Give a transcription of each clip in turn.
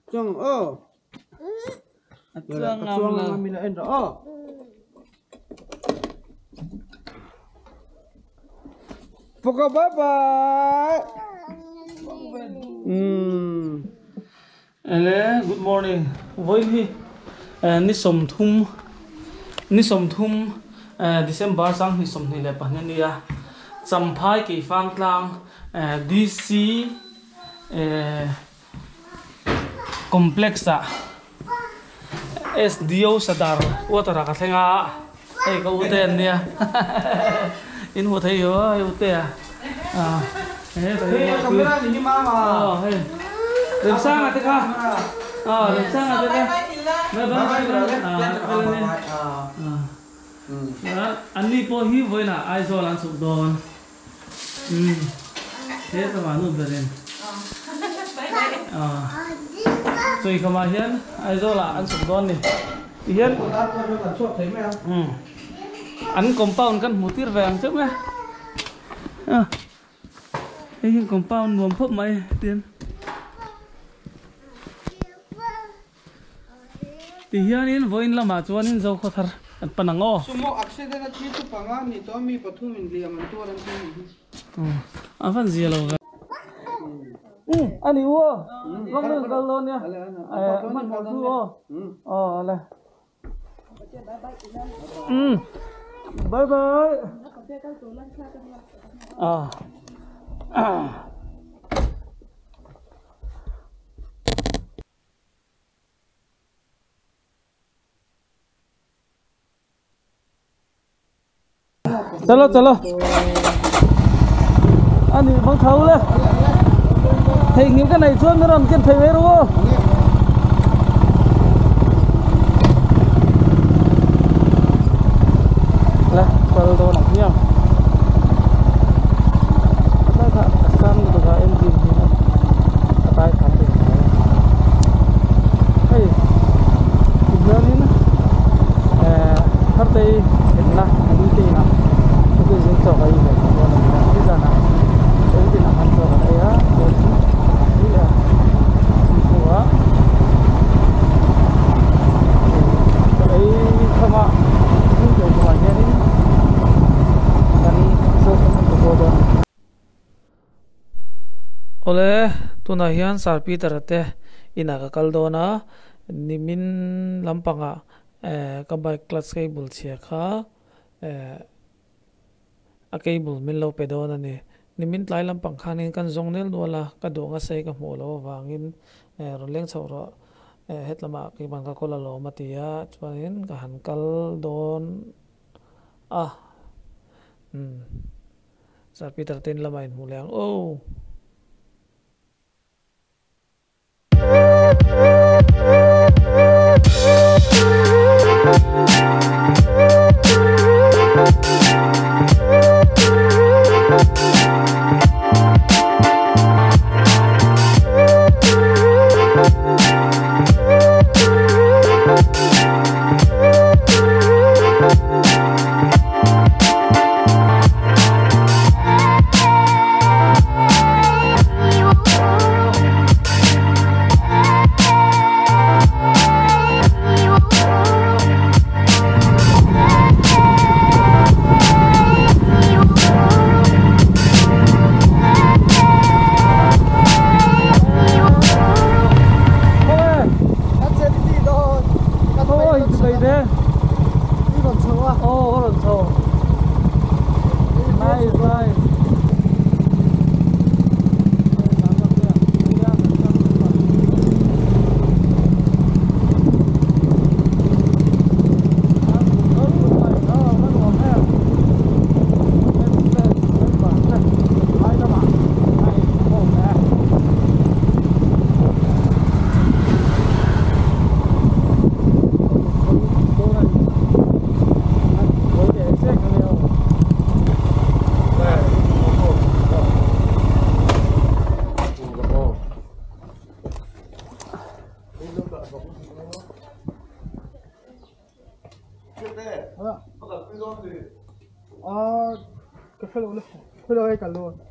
Chuang aw. A chuang Ka chuang ngam lo. anga min lo en rawh aw. Poka bye bye. Umm. Ele good morning vawiin hi ni 30 ni 30 December 2022 a nia Champhai Keifang tlang DC complex ah SDO Sadar water ah ka thleng a hei ka ute an nia in hmu thei ho hei ute a aw hei Remsanga te kha aw Remsanga te kha bye bye an ni pawh hi vawiinah Aizawl an chhuk dawn. Umm he ka vah nu ber in chawi kham ah hian Aizawl ah an chhuk dawn ni ti hian umm an compound kan hmuh tir ve ang chauh mai a hei hi compound nuam khawp mai tin ti hianin vawiin lamah chuanin Zokhawthar an pan ang aw. Sumo accident a thi chu panga ni tawh a mi pathum in hliam an tuar an ti nih hi. A van zia lo ve. Umm a ni u aw vang deuh kal dawn nia hmanhmawh chu aw aw ale umm bye bye ah. Chalo chalo ani bang thau le thei ngil ka nei chuan min rawn ken thei mai ru le kal dawn ang hiam tlai kha a sang lutuk a engine hi a tai khan thei mai hei tihianin eh Thartei thlenna an te inah thil zing chaw ka ei ve thei dawn a ni a nizanah engtin ah khan chaw kan ei a chuan in a hnuah chaw ei khama thil chaw khumah hianin kan dawn a ni. Awle tunah hian Sir Peter a te inah ka kal dawn a nimin lampangah eh ka bike clutch cable chhia kha eh a cable min lo pe dawn a ni. Nimin tlai lampang khanin kan zawng nel nual a, ka duh anga sei ka hmuh loh avangin eh rawn leng chhoh rawh eh hetlamah keiman ka kawl alawm a ti a, chuanin ka han kal dawn a umm Sir Peter te in lamah inhmuh leh ang aw.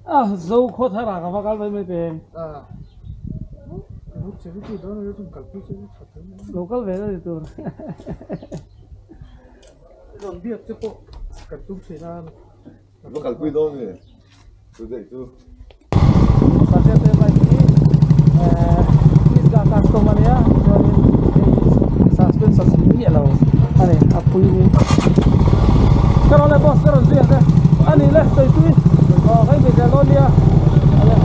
A zo khaw thar ah ka va kal mai mai peng. Local ve na ni tur. Rawn biak te pawh kan tum thin a. Va kalpui dawn nge chu daih chu. Sahriat te bike hi Pisgah custom a nia chuanin hei hi suspense a si miah lo a ni a pui hi. Ka rawn le boss ka rawn zui ang che a ni le sawi tui aw ka inbe zel dawn nia ale.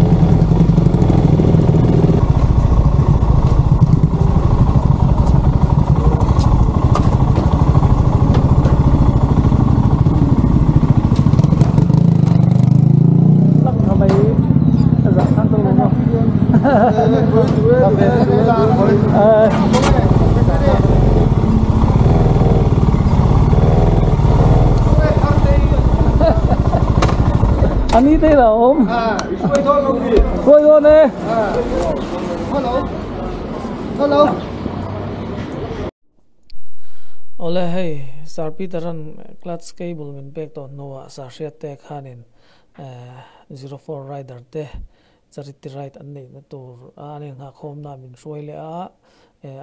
Lak tha mai a zah khan to lo maw. Ani te la awm. Hruai dawn e. Hello. Hello. Awle hei Sir Peter-a'n clutch cable min pek tawh hnuah Sir Hriatte khanin 04 rider te charity ride an neihna tur a an inghahkhawmna min hruai leh a,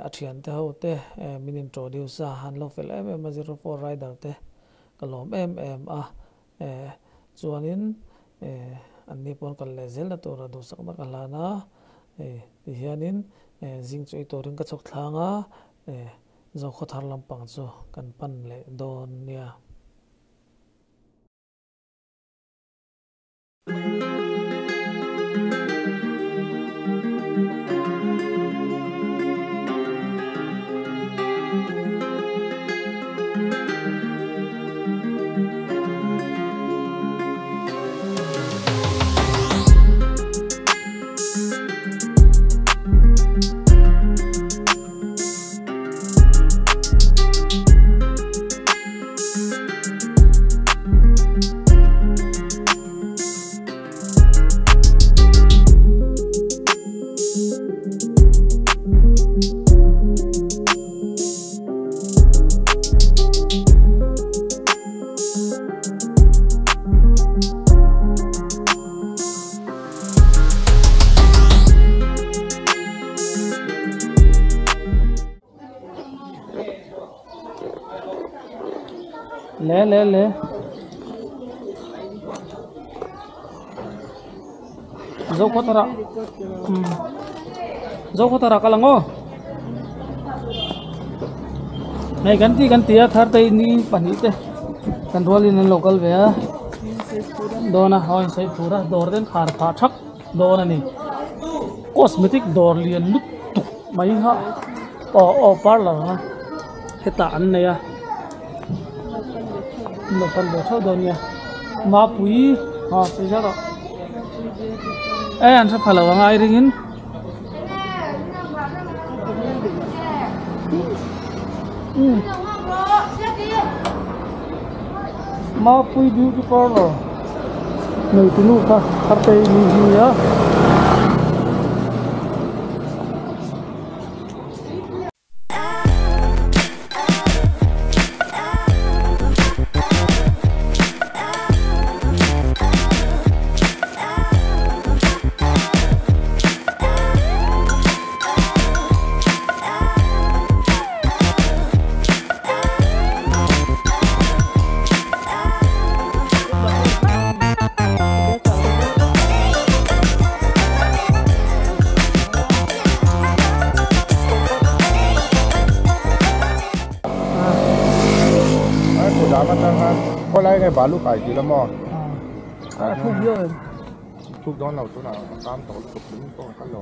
a thiante ho te min introduce a, an lo fel em em a 04 rider te ka lawm em em a, chuanin anni pawn kal leh zelna tura duhsakna ka hlan a, hei tihianin zing chu ei turin ka chhawk thlang a, Zokhawthar lampang chu kan pan leh dawn nia. Le le le. Zokhawthara Zokhawthara kal ang aw. Hei kan ti kan ti a thar te ni pahnih te kan rualin an lo kal ve a dawn a aw insawi phur a dawr ten khar phah thak dawn a ni cosmetic dawr lian lutuk mai kha aw aw parlour a hetah an nei a an lo pan ve theuh dawn nia mapui aw sawi zat a e an hre pha lo ang a ringin. Mapui beauty parlour nei tunu kha Thartei ni hi a. Khawlai nge balu kai tih la maw? A thuk viau em? Thuk dawn lo tunah a kam tawh lutuk lung pawh a kal lo.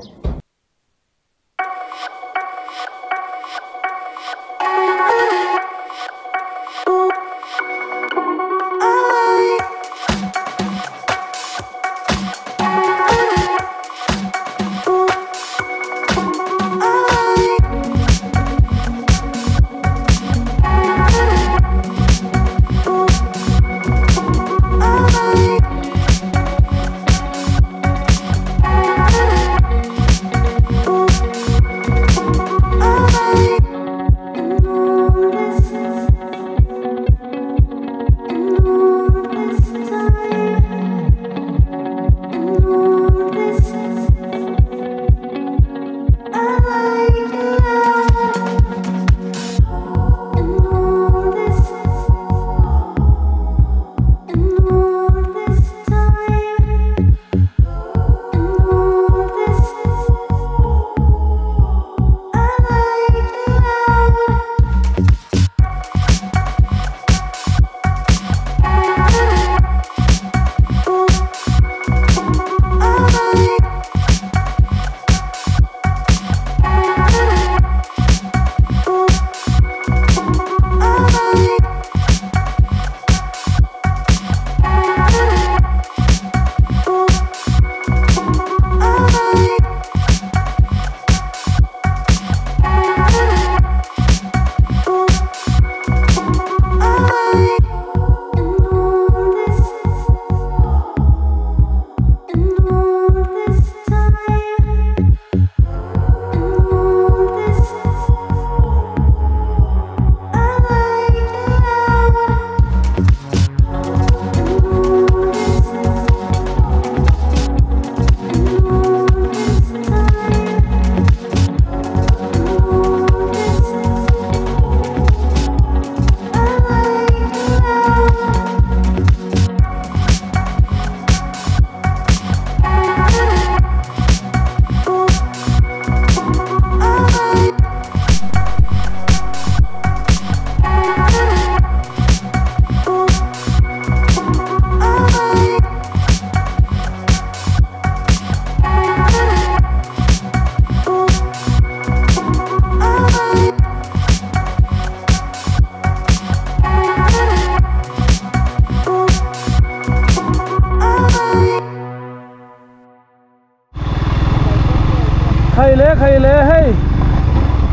khai le hei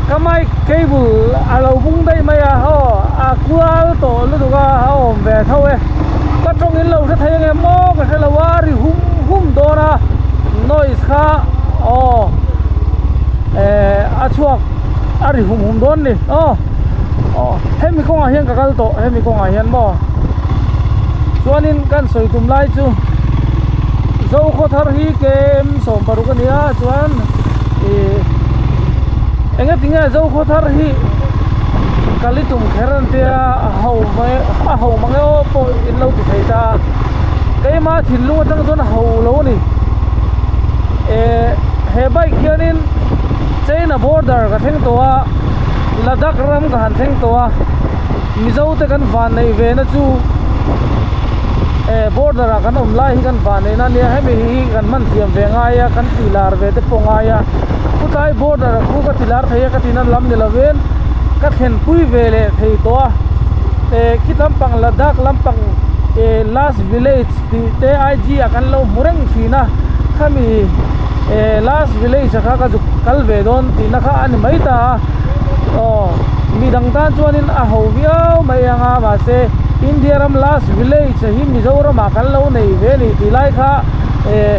ka mic cable a lo bung daih mai a aw a kual tawh lutuk a a awm ve tho e ka tawng in lo hre thei ang em aw ka hre lo a ri hum hum dawn a noise kha aw eh a chhuak a ri hum hum dawn ni aw aw hemi kawngah hian ka kal tawh hemi kawngah hian maw chuanin kan sawi tum lai chu Zokhawthar hi kem 16 a ni a chuan ih eng nge tinge Zokhawthar hi kal i tum kher an tia a ho mai a ho mang e aw pawh in lo ti thei ta a keimah thinlung atang chuan a ho lo a ni eh he bike hianin China border ka thleng tawh a Ladakh ram ka han thleng tawh a Mizo te kan van neih ve na chu eh border ah kan awm lai hi kan van neih na ania hemi hi kan hman thiam ve ngai a kan tih lar ve te pawh ngai a chutlai border ah khu ka ti lar thei a ka tihna lam ni lovin ka thlen pui ve leh thei tawh a eh khi lampang Ladakh lampang eh last village tih te IG ah kan lo hmu reng thin a khami eh last village ah kha ka zuk kal ve dawn tihna kha a ni mai ta a aw midang tan chuanin a ho viau mai ang a mahse India ram last village hi Mizoram ah kan lo nei ve a ni tih lai kha eh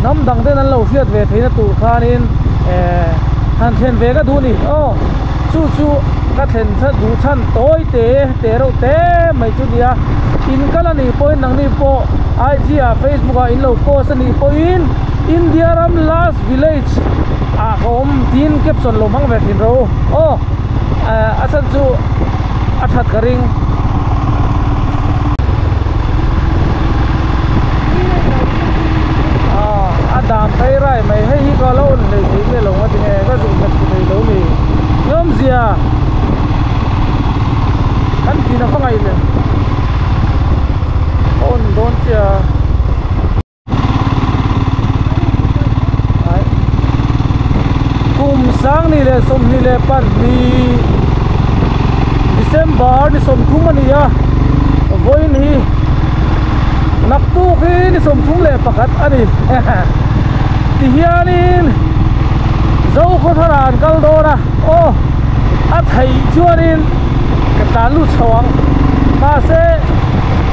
hnam dang ten an lo hriat ve theihna tur khanin eh han thlen ve ka duh a ni aw chu chu ka thlen duh chhan tawi te te reuh te mai chu nia in kal a nih pawhin nangni pawh IG ah Facebook ah in lo post a nih pawhin India ram last village ah ka awm tiin caption lo hmang ve thin rawh u aw a chhan chu a that ka ring. A dam phei rai mai hei hi ka lo on hlei thei nge lo nga tinge ka zuk nghet thei lo ni awmzia kan tin a va ngaih leh ka on dawn chiah a. Kum 2022 December ni 30 a ni a vawiin hi naktuk hi ni 31 a ni tihianin Zokhawthar ah an kal dawn a aw a theih chuanin ka tlan lut chho ang mahse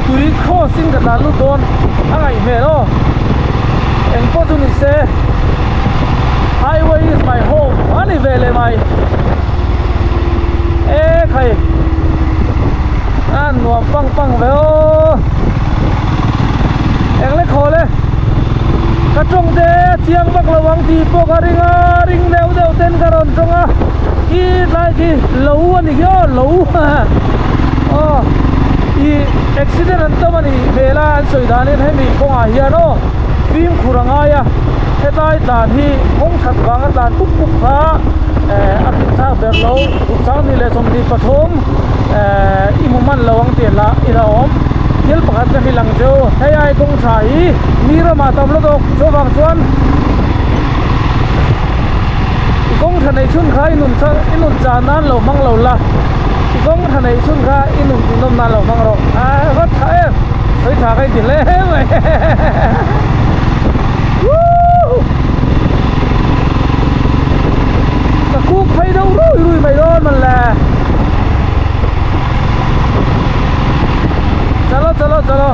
tui cross in ka tlan lut dawn a ngaih hmel aw eng pawh chu ni se highway is my home a ni ve leh mai e khai a nuam pang pang ve aw eng le khawl e ka tawng te a chiang vak lo ang tih pawh ka ring a ring deuh deuh ten ka rawn tawng a khi tlai khi lo a ni khi aw lo aw ih accident an tam a nih hmel a an sawi danin hemi kawngah hian aw fimkhur a ngai a hetlai tlan hi kawng that vanga tlan pup pup kha eh a finthlak ber lo 2023 eh i hmu hman lo ang tih lah ila awm thil pakhat ka hrilh ang che u hei ai kawng tha hi mi ramah tam la dawk chuvang chuan i kawng tha neih chhun kha i nun i nun chan nan lo hmang lo la i kawng tha neih chhun kha i nun tih nawm nan lo hmang rawh a va tha em sawi tha ka inti hle mai Woo! Ka kuk phei deuh rui rui mai dawn man le Chalo chalo chalo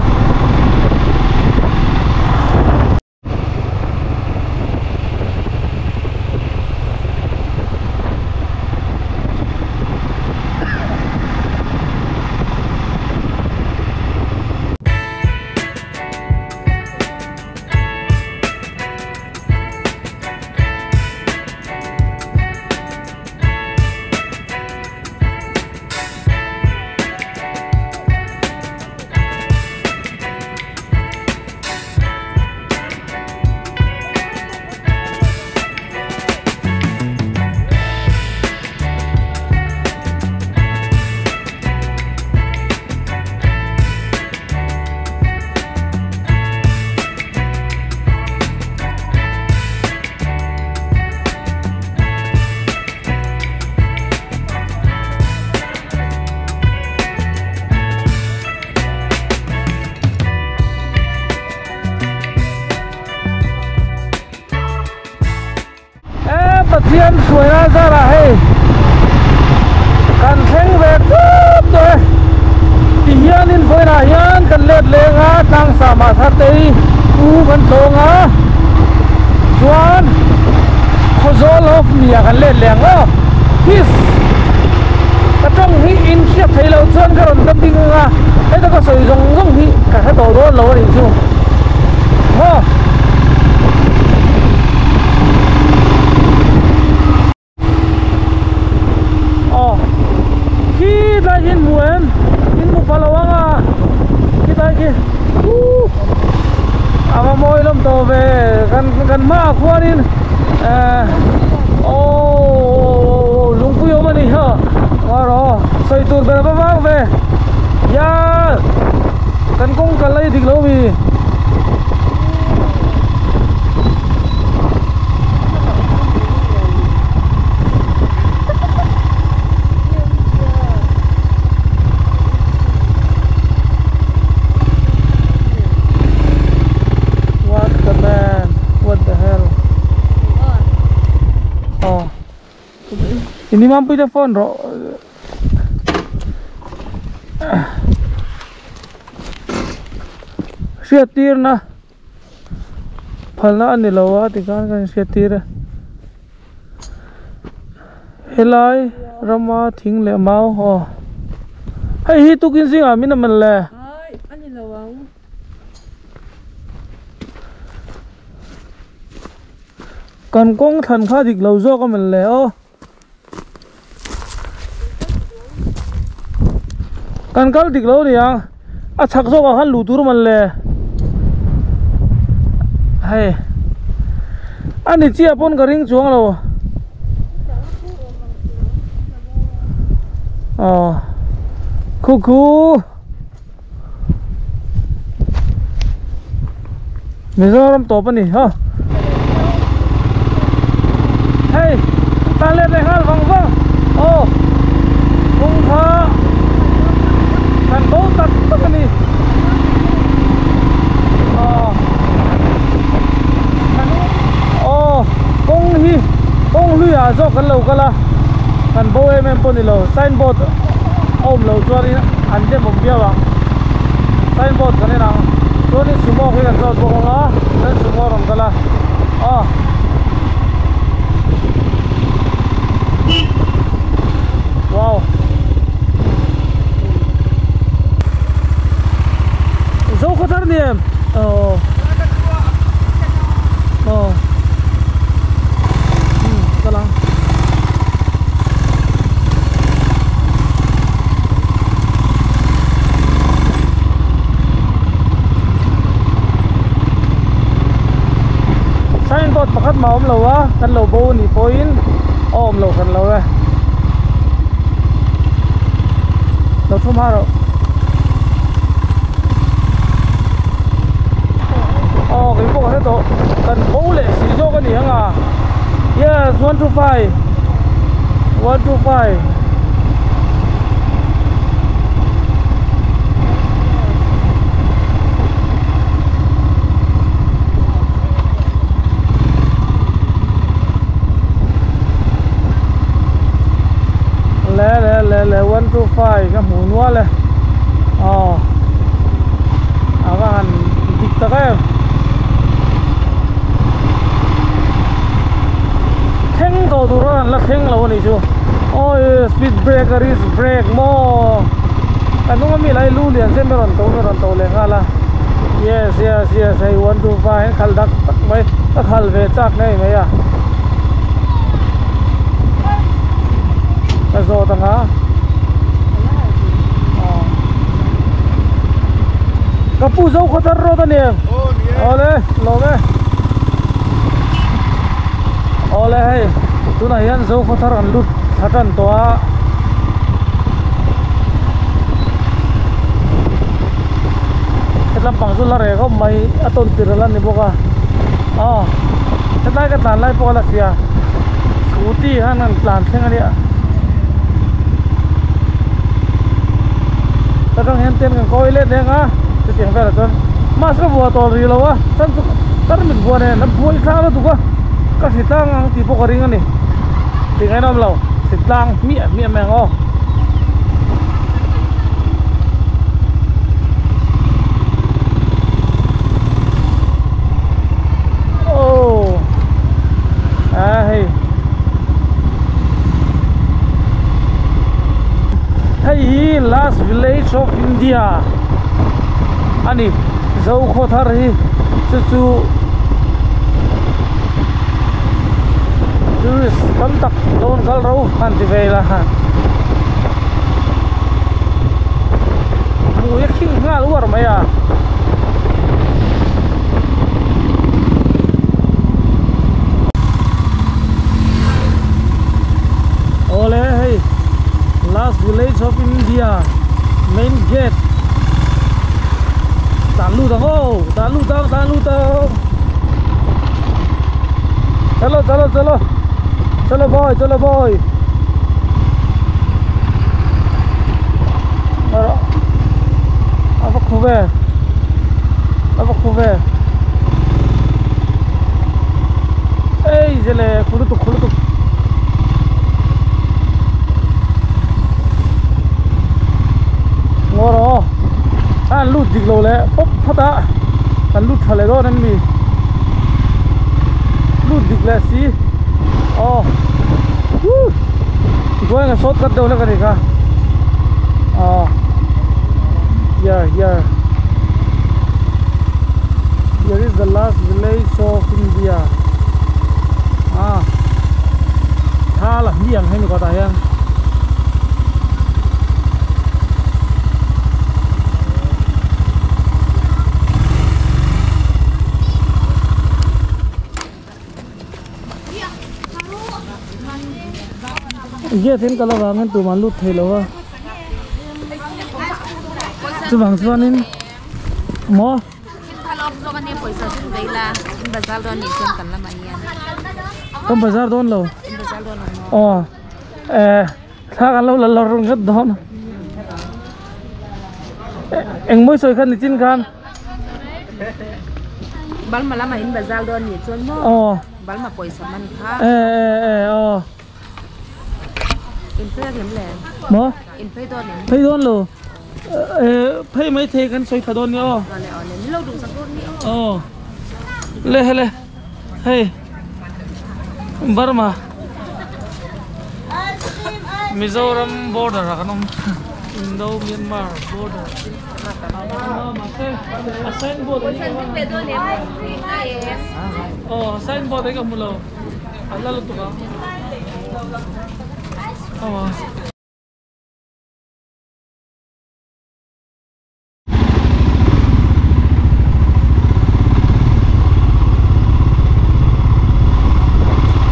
Pathian hruaina zarah hei kan thleng ve tawp tawh e. Tihianin vawiinah hian kan let leng a, tlangsam ah thar te hi u kan tlawng a, chuan Khawzawl of mi ah kan let leh ang aw. Peace! Ka tawng hi in hriat theih loh chuan ka rawn dubbing ang a, heta ka sawi zawng zawng hi ka hre tawh dawn lo a nih chu. Maw? Aw khi tlai khi in hmu em in hmu pha lo ang a khi tlai khi uh a va mawi lawm tawh ve kan kan hmaah khuanin eh aww lungpui awm a ni ha ngarawh sawi tur ber a va vang ve ya kan kawng kal a dik lo mi. What the man? What the hell? Oh. Ini mampu dia phone ro. Hriat tir na. Phalna a ni lo a tikhan kan hriat tir a helai rama thing leh mau aw hei hi tukin zingah min a man le kan kawng thlan kha dik lo zawk a man le aw. Kan kal dik lo nia a chhak zawk ah khan luh tur man le hei a ni chiah pawn ka ring chuang lo aw khu khu Mizoram tawp a ni ha hei tan let leh nghal vang vang aw kawng kha kan bo tak tak a ni aw aw kawng hi kawng hluiah zawk kan lo kal a kan bo em em pawh ni lo signboard a awm loh chuanin an dem awm viau ang signboard kan en ang chuanin sumo khi kan zawt bawk ang a chuan sumo a rawn kal a aw wow zo khaw thar ni em aw aw hmm kal ang. Signboard pakhat mah a awm lo a kan lo bo anih pawhin a awm lo hran lo e lo thu hma rawh aw keipawh ka hre tawh kan bo leh si zawk a ni ang a. Yes, 125. 125. Le le le le 125 ka hmu nual e. Aw. A va han dik tak em. Thleng tawh tur a an la thleng lo a nih chu awi speed breaker is break maw ka hnung ami lai lu lian chen a rawn to a rawn to leh nghal a yes yes yes hei 125 hian khalh dak tak mai ka khalh ve chak ngei mai a ka zawt ang a ka pu zo khaw thar rawt a ni em awle lawm e awle hei tunah hian zo khaw thar an lut thla tan tawh a hetlam pang chu la reh khawp mai a tawn tir ala ni bawk a aw hetlai ka tlan lai pawh a la hria scooty hian an tlan thleng a nia ta tang hian ten kan kawi let reng a chutiang velah chuan mask ka vuah tawh rih lo a chuan chu tarmit vuah nen a buai tlang lutuk a ka hri tlang ang tih pawh ka ring a ni. Tingainawm lo thingtlang hmiah hmiah mai ang aw. Aww a hei hei hi last village of India a ni Zokhawthar hi chu chu tourist tam tak dawn kal ro han ti ve ila hmui a khing nghal uar mai a. Awle hei last village of India main gate tan lut ang aw tan lut ang tan lut ang chalo chalo chalo chalo boy chalo boy a va khu ve a va khu ve ei zele khu lutuk khu lutuk ngaw rawh a an lut dik lo leh pawp phawt a kan lut tha leh dawn em ni lut dik leh si aw woo going a shortcut deuh hlek a ni kha aw here here here is the last village of India ah thal a hmiang hemi kawtah hian. Gate in kal avangin tumah an lut thei lo a chuvang chuanin maw kan bazar dawn lo aw eh thla kan lo la lawr ngawt dawn engmawi sawi kha nichin khan. Balma lama in bazar dawn nih chuan maw aw Balma pawisa man kha eh eh eh aw in phei a ngem le maw in phei dawn em phei dawn lo eh phei mai thei kan sawi tha dawn nia aw awle awle ni lo duh sak dawn ni aw aw le hele hei Burma Mizoram border ah kan awm Indo Myanmar border a signboard aw signboard hi ka hmu lo a la lutuk ang aw.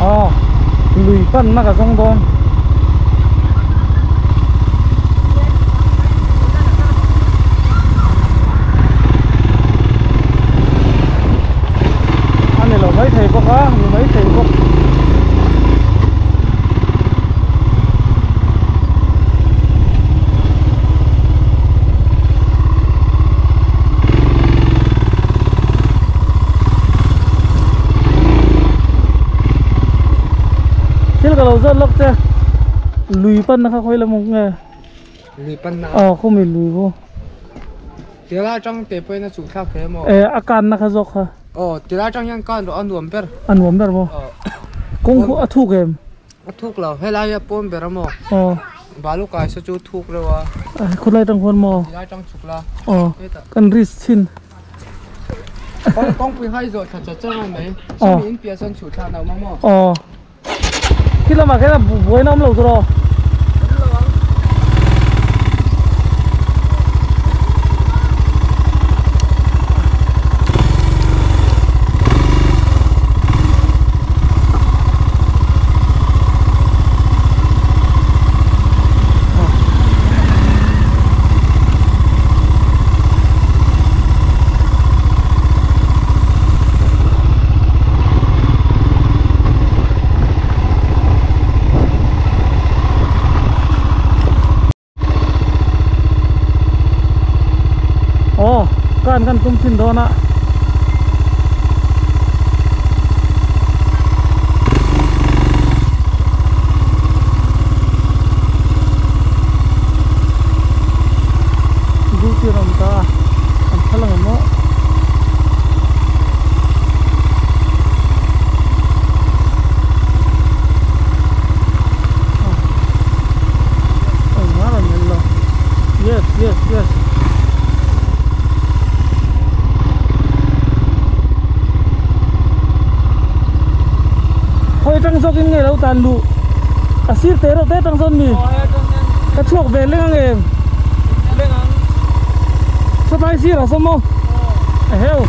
Aw lui panna ka zawng dawn. A ni lo mai thei bawk a ni mai thei bawk. Thil ka lo zawt lawk che lui panna kha khawi lamawk nge lui panna aw khawmi lui chu tila atang te pawhin a chuh thlak thei emaw eh a kanna kha zawk kha aw tila atang hian kan rawh a nuam ber a nuam ber maw kawng khu a thuk em. A thuk lo, helai hi a pawn ber a maw? Aw. Balu kai saw chu thuk reuh a. Khawlai tang khuan maw? Tilai tang chhuk la. Aw, kan risk chhin. Kawngpui hai zawh thla chat chat mai. Sumi in piah sawn chhuh thla a awm a maw? Aw. Khi lamah khian a buaina awm lo tur aw. Aw kan kan tum thin dawn a. atang zawkin nge lo tan luh a sir te reuh te atang sawn mi ka chhuak ve leng ang em satlai sirah sawn maw eheu.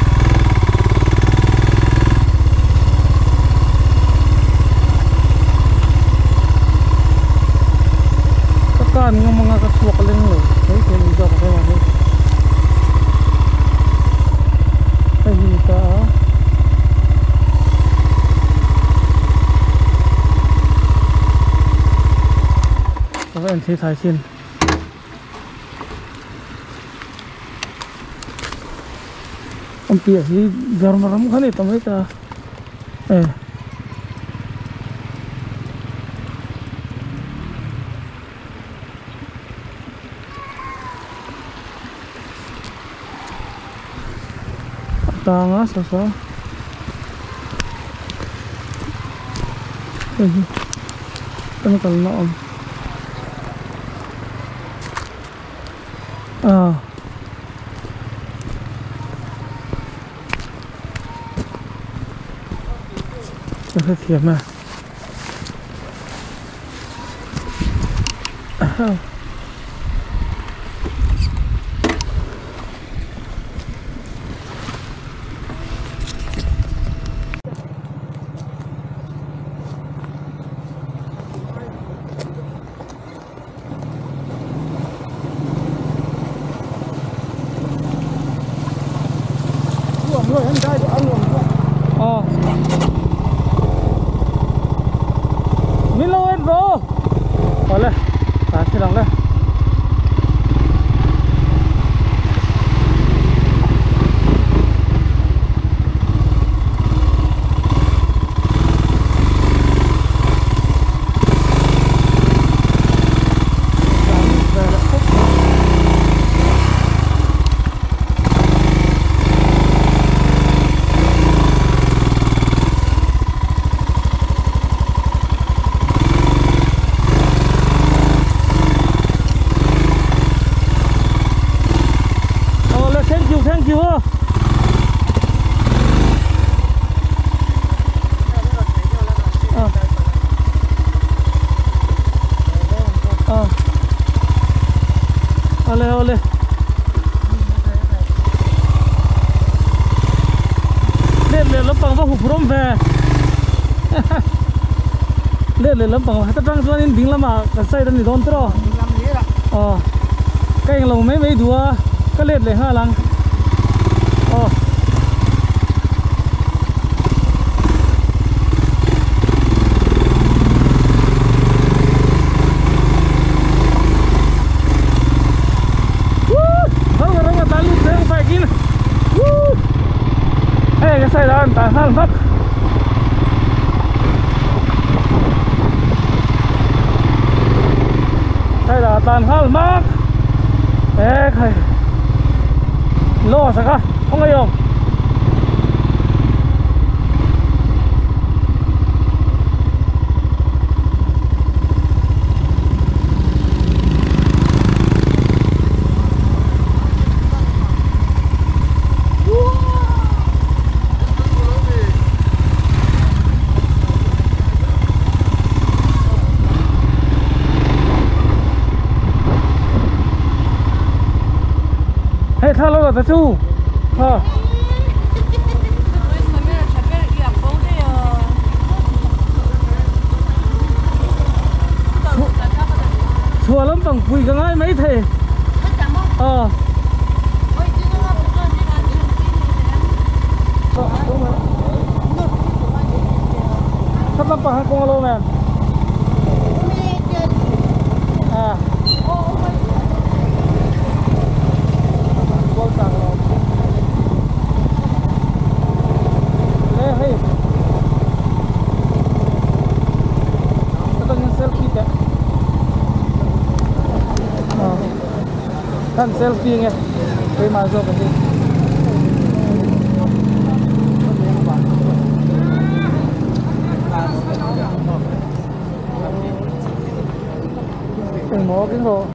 Ka kan ngam anga ka chhuak leng lo mai thei ni zawk ang hei hei hi ni ta a. Ka va en thei thai thin. An piah hi Burma ram kha a ni ta mai ta e. A tang a sa sa hei hi kan kalna awm ah. Ka hrethiam e. Min lo en rawh awle tan thil ang le. Thank you, thank you. Awle awle. Let leh lampang va hup rawm ve. Let leh lampang heta tang chuanin ding lamah kan side a ni dawn tawh. Aw. Ka englo mai mai duh a ka let leh nghal ang. Aw. Hei ka side ah an tan nghal hmak. Side ah tan nghal hmak. E khai loss a kha khawngaih awm. Hei thla lo la ta chu ha. Chhuah lampang pui ka ngai mai thei. Aw. Sat lampang han kawng alo men. À. Le hei. Atangin selfie te. Kan selfie nge. Keimah zawk a hi. Engmaw keng rawh.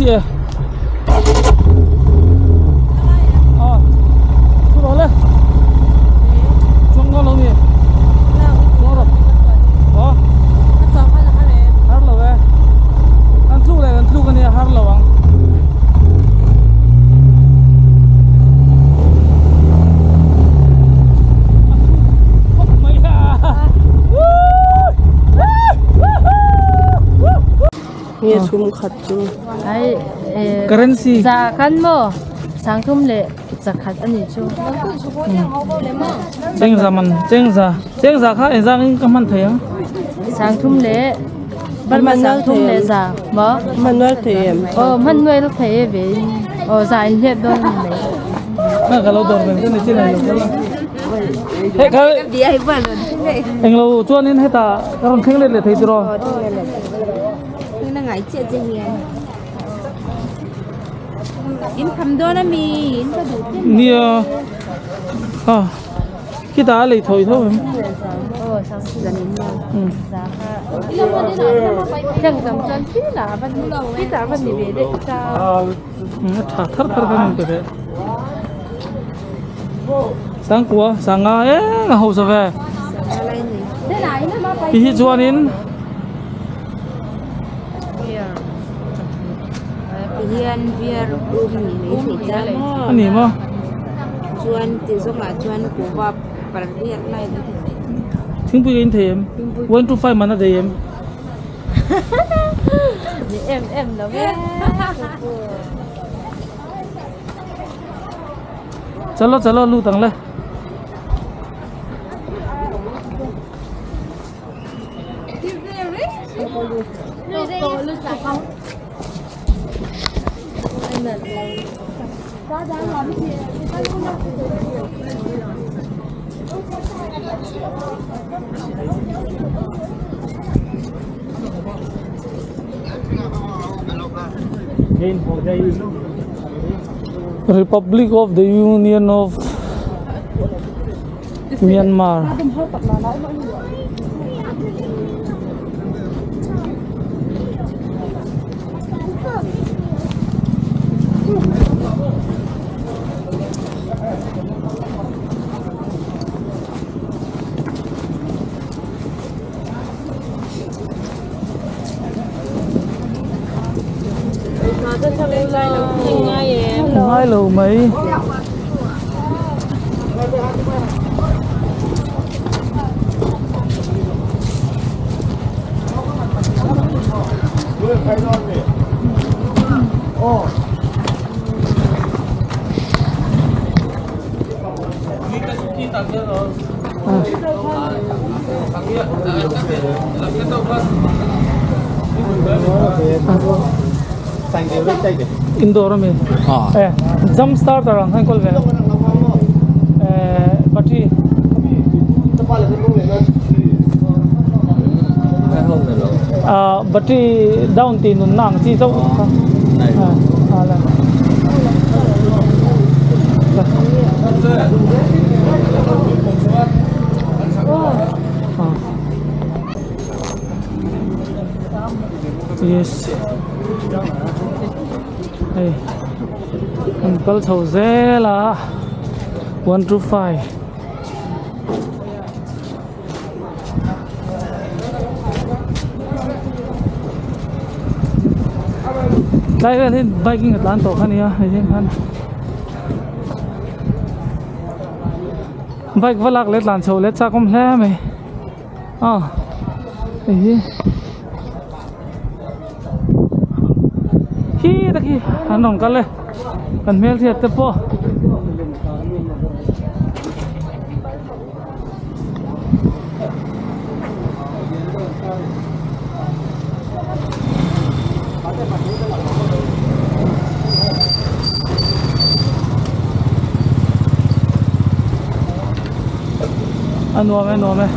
Chiah e. Ờ, chú đó lên. Chúng ngon lắm nhỉ? Ngon rồi. Đó. Hát lẩu ấy. Ăn thuốc này, ăn thuốc cái này hát lẩu ăn. Nghe chung khát chung. Ai currency. Dạ khăn mò. Sáng thum lệ dạ khát ăn gì chú. Cheng za man, cheng za khá za cái man thấy á. Sáng thum lệ. Bắt mà sáng thum lệ dạ mò. Manuel thấy em. Ờ manuel thấy về. Ờ dạ anh hiệp đâu này. Mà cái lâu đồn mình cái này trên này rồi. Thế cái anh lâu cho nên hết ta, còn khinh lên để thấy rồi. Ngại chuyện gì nhỉ? In thầm đó là mi, in có đủ tiền. Nia, à, cái đá lấy thôi thôi. Thắt thắt cái mình cái sáng qua sáng ngay là hậu sao về. Thì cho nên hiền việt anh nhỉ mà chuan thì do mà chuan của vợ và việt này thính bùi anh thấy em 1 2 5 mà nó thấy em em nó biết chalo chalo lu tăng lên Republic of the Union of Myanmar. Ngay lầu mấy Indore में jump start रहा है कॉल वे battery battery down thì nó nặng chi đâu yes hey uncle thozela 1 2 5 đây là biking at lan to khania hei han bike valak let lan chho let cha kom hle mai a hei hi taki an kal le kan mel thiat te po anuam e nuam e